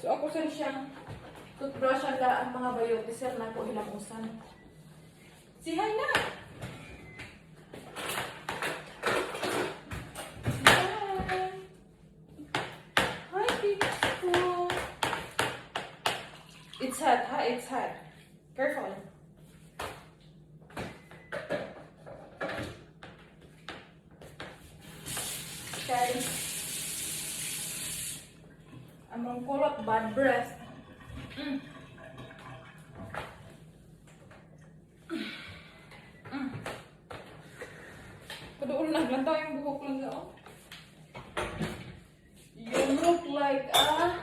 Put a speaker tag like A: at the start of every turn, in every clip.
A: So ako sa siyang toothbrush ang laan, mga bayot. Sir na ako hilamusan. Si hi na! Hi! Hi, beautiful! It's hot, ha? It's hot. Careful. Okay. Among kulot, bad breath. Kadool na, lantaw yung buhok lang oh. You look like a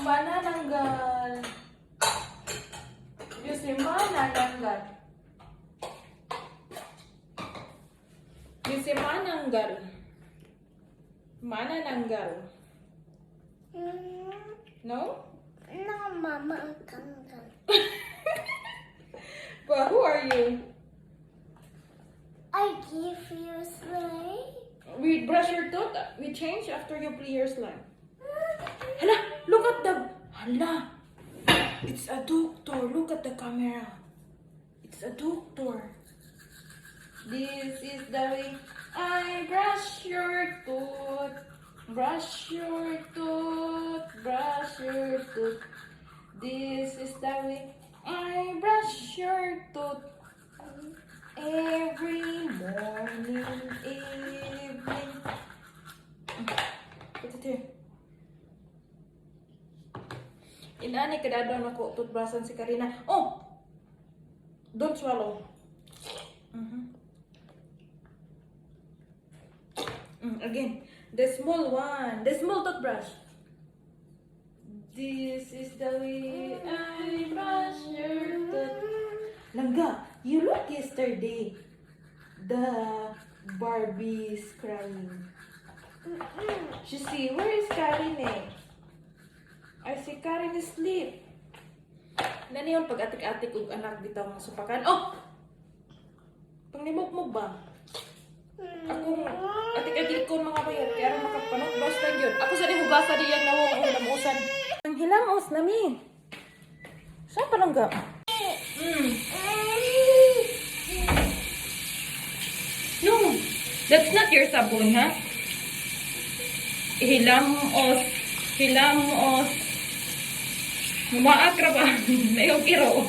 A: manananggal. You say manananggal. You say mananggal. Manananggal. No?
B: No, Mama, tanggal.
A: But who are you?
B: I give you slime.
A: We brush your tooth. We change after you play your slime. Hala, look at the... Hala. It's a doctor. Look at the camera. It's a doctor. This is the way I brush your tooth. Brush your tooth. Brush your tooth. This is the way I brush your tooth. Every morning, evening. Put it here. Inani kada na ko toothbrushan si Karina. Oh! Don't swallow. Again, the small one. The small toothbrush. This is the way I brush your tooth. Langga, you look yesterday. The Barbie is crying. She see, where is Karin eh? I see Karin asleep. Nani yun pag atik-atik og anak bitaw mga supakan. Oh! Pangnimok ba? Akong atik-atik ko, mga bayot. Kaya aron makapanot-brush lang yun. Ako sa di hugasa di yang nawong ang hilamusan. Ang hilamos nami. Saan pa langga? No, that's not your sabon, ha? Hilamos, hilamos. Mumaakra ba? Nayong iro.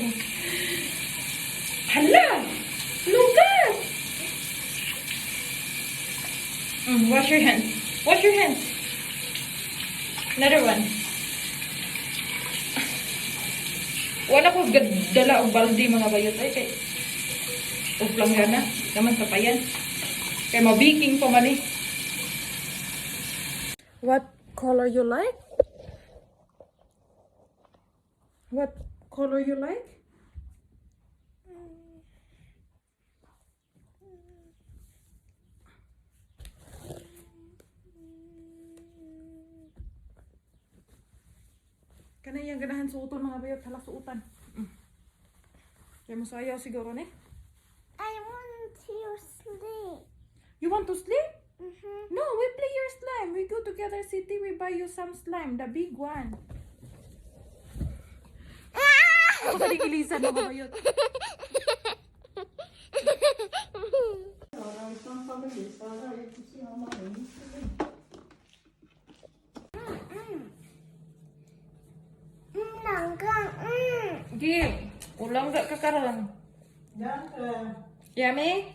A: Hala! Lucas! Wash your hands. Wash your hands. Another one. Wala ko dala og balde, mga bayot, ay kay og planggana naman sa payan. Kay mabiking pa man eh. What color you like? What color you like? Kanay yang ganahan suoton, mga bayot, hala suotan. Kaya mo sayaw siguro ni.
B: I want to sleep.
A: You want to sleep?
B: Mm-hmm.
A: No, we play your slime. We go together city, we buy you some slime, the big one. Ako sa gilisan, mga bayot.
B: Langga.
A: Give. Ulang ka kakaroon.
C: Danke.
A: Yummy?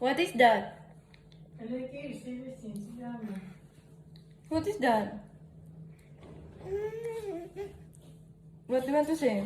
A: What is that? What is that? What do you want to say?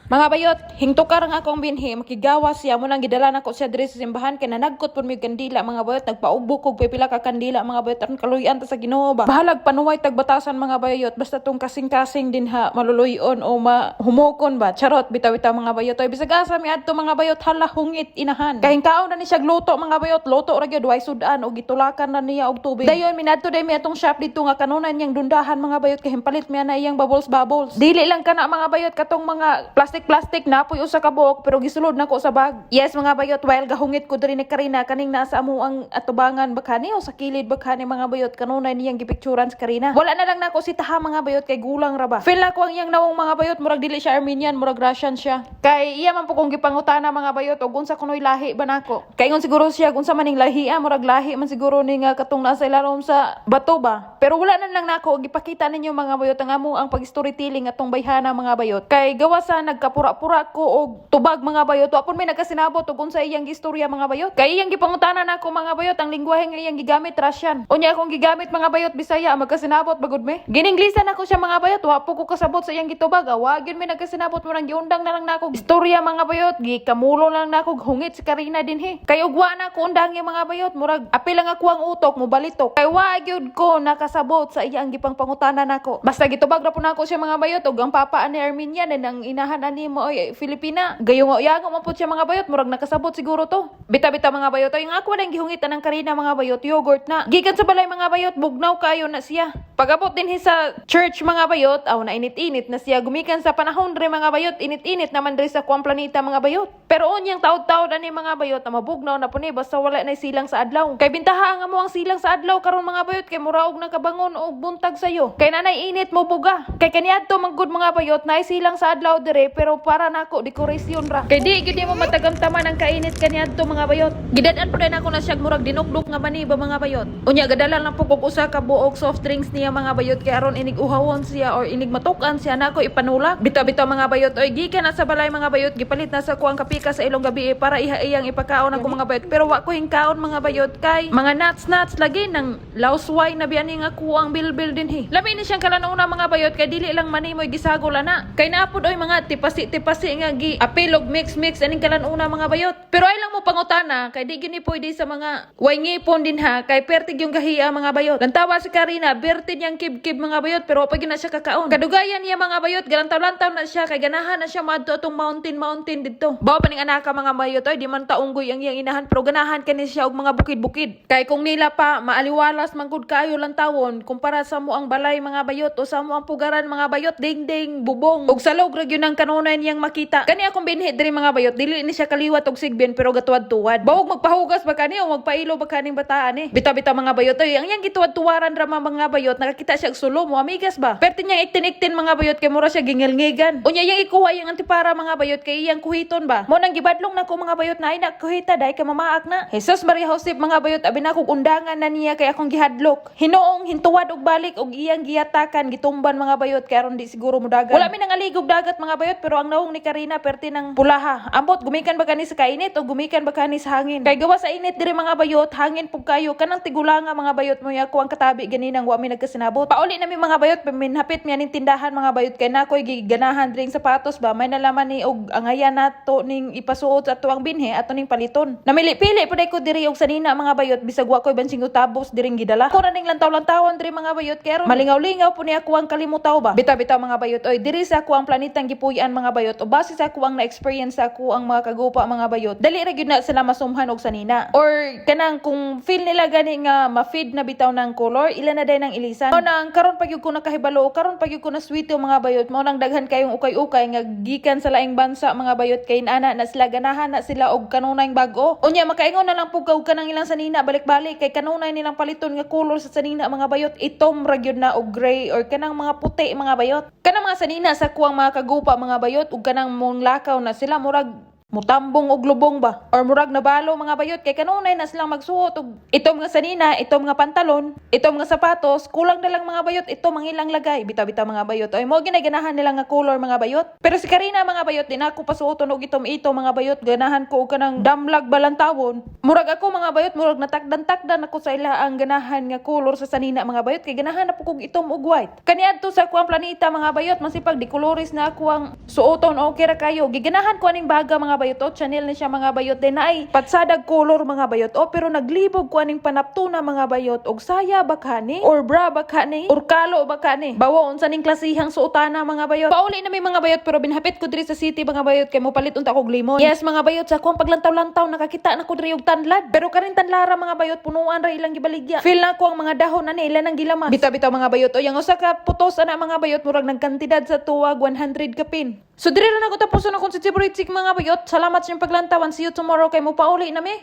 A: Mga bayot, hingtukar ang akong binhi, makigawa siya mo nang gidala nako siya diri sa simbahan kay nanagkot pud mi kandila, mga bayot, nagpaubok og pipila ka kandila, mga bayot, aron kaluyan ta sa Ginoo ba. Bahalag panuway tag batasan, mga bayot, basta tong kasing-kasing din ha maluluyon o mahumokon ba. Charot bitaw-bitaw, mga bayot. Oy, bisag asa mi adto, mga bayot, hala hungit inahan. Kay kaon na ni siya luto, mga bayot, luto ra gyud way sudan og gitulakan na niya og tubig. Dayon minadto day mi atong shop dito nga kanunan niyang dundahan, mga bayot, kay himpalit mi na iyang bubbles bubbles. Dili lang kana, mga bayot, katong mga plastic Plastic plastic na poy usa ka buok pero gisulod nako sa bag. Yes, mga bayot, while gahungit ko diri ni Karina kaning nasa amo ang atubangan bakani o sa kilid bakani, mga bayot, kanunay niyang gipicturan sa Karina. Wala na lang nako si taha, mga bayot, kay gulang ra ba. Feel nako ang iyang nawong, mga bayot, murag dili siya Armenian, murag Russian siya. Kay iya man po kong gipangutana, mga bayot, og unsa kunoy lahi ba nako. Kay ingon siguro siya unsa man ning lahi, ah, murag lahi man siguro ni nga katong nasa ilalom sa bato ba. Pero wala na lang nako gipakita ninyo, mga bayot, ang amo ang pag-storytelling atong bayhana, mga bayot. Kay gawa sa nagkapura-pura ko og tubag, mga bayot, wa pud may nagkasinabot og unsa iyang gistorya, mga bayot. Kay iyang gipangutana nako, mga bayot, ang lingwahe nga iyang gigamit Russian. Unya akong gigamit, mga bayot, Bisaya, magkasinabot bagud me. Gininglisan nako siya, mga bayot, wa po ko kasabot sa iyang gitubag. Wa gyud may nagkasinabot mo nang giundang na lang nako istorya, mga bayot, gikamulo na lang nako hungit si Karina dinhi. Kay ugwa na ko undangi, mga bayot, murag apil lang ako ang utok mo balitok. Kay wa gyud ko nakasabot sa iyang gipangpangutana nako. Basta gitubag ra po nako siya, mga bayot, ug ang papa ani Armenian and ang inahan ani mo ay Filipina. Gayong yago man pud siya, mga bayot, murag nakasabot siguro to. Bita-bita, mga bayot, ay ang ako lang gihungitan ng Karina, mga bayot, yogurt na. Gikan sa balay, mga bayot, bugnaw kayo na siya. Pag-abot din sa church, mga bayot, aw na init-init na siya gumikan sa panahon dre, mga bayot, init-init naman dre sa kuang planeta, mga bayot. Pero unyang taod-taod ani, mga bayot, na mabugnaw na puni basta wala na silang sa adlaw. Kay bintaha ang amo ang silang sa adlaw karon, mga bayot, kay muraog na kabangon og buntag sayo. Kay nanay init mo buga. Kay kaniadto man gud, mga bayot, naay silang sa adlaw dire pero para nako dekorasyon ra. Kay di gyud mo matagamtaman ang kainit kaniadto, mga bayot. Gidad-an po din ako na siya murag dinukduk nga mani ba, mga bayot. Unya gadala lang po kog usa ka buok soft drinks niya, mga bayot, kay aron inig uhawon siya or inig matukan siya nako ipanulak. Bitaw-bitaw, mga bayot, oy, gikan na sa balay, mga bayot, gipalit na sa kuang kapika sa ilong gabi eh, para iha iyang ipakaon ako, mga bayot. Pero wa ko hingkaon, mga bayot, kay mga nuts nuts lagi nang lausway na biyan nga ako ang bilbil dinhi. Labi ni siyang kalanuna, mga bayot, kay dili lang mani mo'y gisagol ana. Kay naapod oy mga tipasi-tipasi nga gi apilog mix mix aning kalanuna, mga bayot. Pero ay lang mo pangutana kay di gini pwede sa mga way ngipon din ha, kay pertig yung gahiya, mga bayot. Lantawa si Karina, berti niyang kib-kib, mga bayot, pero pag na siya kakaon. Kadugayan niya, mga bayot, galantaw-lantaw na siya kay ganahan na siya maadto atong mountain mountain didto. Bawa pa ning anaka, mga bayot, oy, di man taunggoy ang iyang inahan pero ganahan kani siya og mga bukid-bukid. Kay kung nila pa maaliwalas man gud kaayo lantawon kumpara sa mo ang balay, mga bayot, o sa mo ang pugaran, mga bayot, dingding bubong ug salog ra gyud ang kanunay niyang makita. Kani akong binhi diri, mga bayot, dili ni siya kaliwat og sigbin pero gatuwad-tuwad. Bawog magpahugas ba kani o magpailo ba kaning bataan eh. Bitaw-bitaw, mga bayot, oy, ang iyang gituwad-tuwaran ra mga bayot, nakakita siya og sulo mo amigas ba. Perti niyang iktin-iktin, mga bayot, kay mura siya gingilngigan. Unya iyang ikuha yung antipara, mga bayot, kay iyang kuhiton ba. Mo nang gibadlong nako, mga bayot, na ay na kuhita dahil ka mamaak na. Jesus Maria Josep, mga bayot, abi na kog undangan na niya kay akong gihadlok. Hinoong hintuwad og balik og iyang giyatakan gitumban, mga bayot, kay aron di siguro mudagan. Wala mi nangaligog dagat, mga bayot, pero ang nawong ni Karina perti ng pulaha. Ambot gumikan ba kani sa kainit o gumikan ba kani sa hangin. Kay gawa sa init diri, mga bayot, hangin pug kayo kanang tigulanga, mga bayot, mo ako ang katabi ganinang wa mi nagkasinabot. Pauli na mi, mga bayot, minhapit mi aning tindahan, mga bayot, kay nakoy giganahan dring sapatos ba, may nalaman ni og angayan nato ning ipasuot sa ato ang binhi ato ning paliton. Namili-pili pud ko diri og sanina, mga bayot, bisag wa koy bansing utabos diring gidala. Ko ra ning lantaw-lantawan diri, mga bayot, kay aron malingaw-lingaw po ni ako ang kalimutaw ba. Bitaw-bitaw, mga bayot, oy, diri sa ako ang planetang gipuy-an, mga bayot, o base sa ako ang na-experience sa ako ang mga kagupa, mga bayot. Dali ra gyud na sila masumhan og sanina. Or kanang kung feel nila gani nga ma-feed na bitaw ng color, ila na day ng ilisan. Mao nang karon pa gyud ko nakahibalo, karon pa gyud ko na sweet mga bayot, mao nang daghan kayong ukay-ukay nga gikan sa laing bansa, mga bayot, kay ana na sila ganahan na sila og kanunay bag-o. Unya makaingon na lang pug ka og kanang ilang sanina balik-balik kay kanunay nilang paliton nga color sa sanina, mga bayot, itom ra gyud na og gray or kanang mga puti, mga bayot. Kanang mga sanina sa kuang mga kagupa, mga bayot, ug kanang mong lakaw na sila murag mutambong og lubong ba or murag nabalo, mga bayot, kay kanunay na silang magsuot og itom nga sanina, itom nga pantalon, itom nga sapatos, kulang na lang, mga bayot, itom ang ilang lagay. Bitaw-bitaw, mga bayot, oy, mo ginaganahan nila nga color, mga bayot. Pero si Karina, mga bayot, di na ako pasuoton og itom ito, mga bayot, ganahan ko og kanang damlag balantawon. Murag ako, mga bayot, murag natakdan-takdan ako sa ila ang ganahan nga color sa sanina, mga bayot, kay ganahan na po kog itom ug white. Kaniadto sa ako ang planeta, mga bayot, masipag di colores na ako ang suoton, okay ra kayo. Giganahan ko aning baga, mga bayot, o Chanel na siya, mga bayot, din ay patsadag color, mga bayot, o pero naglibog ko aning panaptuna, mga bayot, og saya bakani or bra bakani or kalo bakani. Bawa unsa ning klasihang suotana, mga bayot. Pauli na mi, mga bayot, pero binhapit ko diri sa city, mga bayot, kay mopalit unta kog limon. Yes, mga bayot, sa akong paglantaw-lantaw nakakita na ko diri og tanlad. Pero kaning tanlara, mga bayot, punuan ra ilang gibaligya. Feel na ko ang mga dahon ani ila nang gilamas. Bitaw-bitaw, mga bayot, o yang usa ka putos ana, mga bayot, murag nagkantidad sa tuwag 100 kapin. So dire na nako tapuson akong si mga bayot. Salamat sa inyong paglantaw and see you tomorrow kay mo pauli na mi.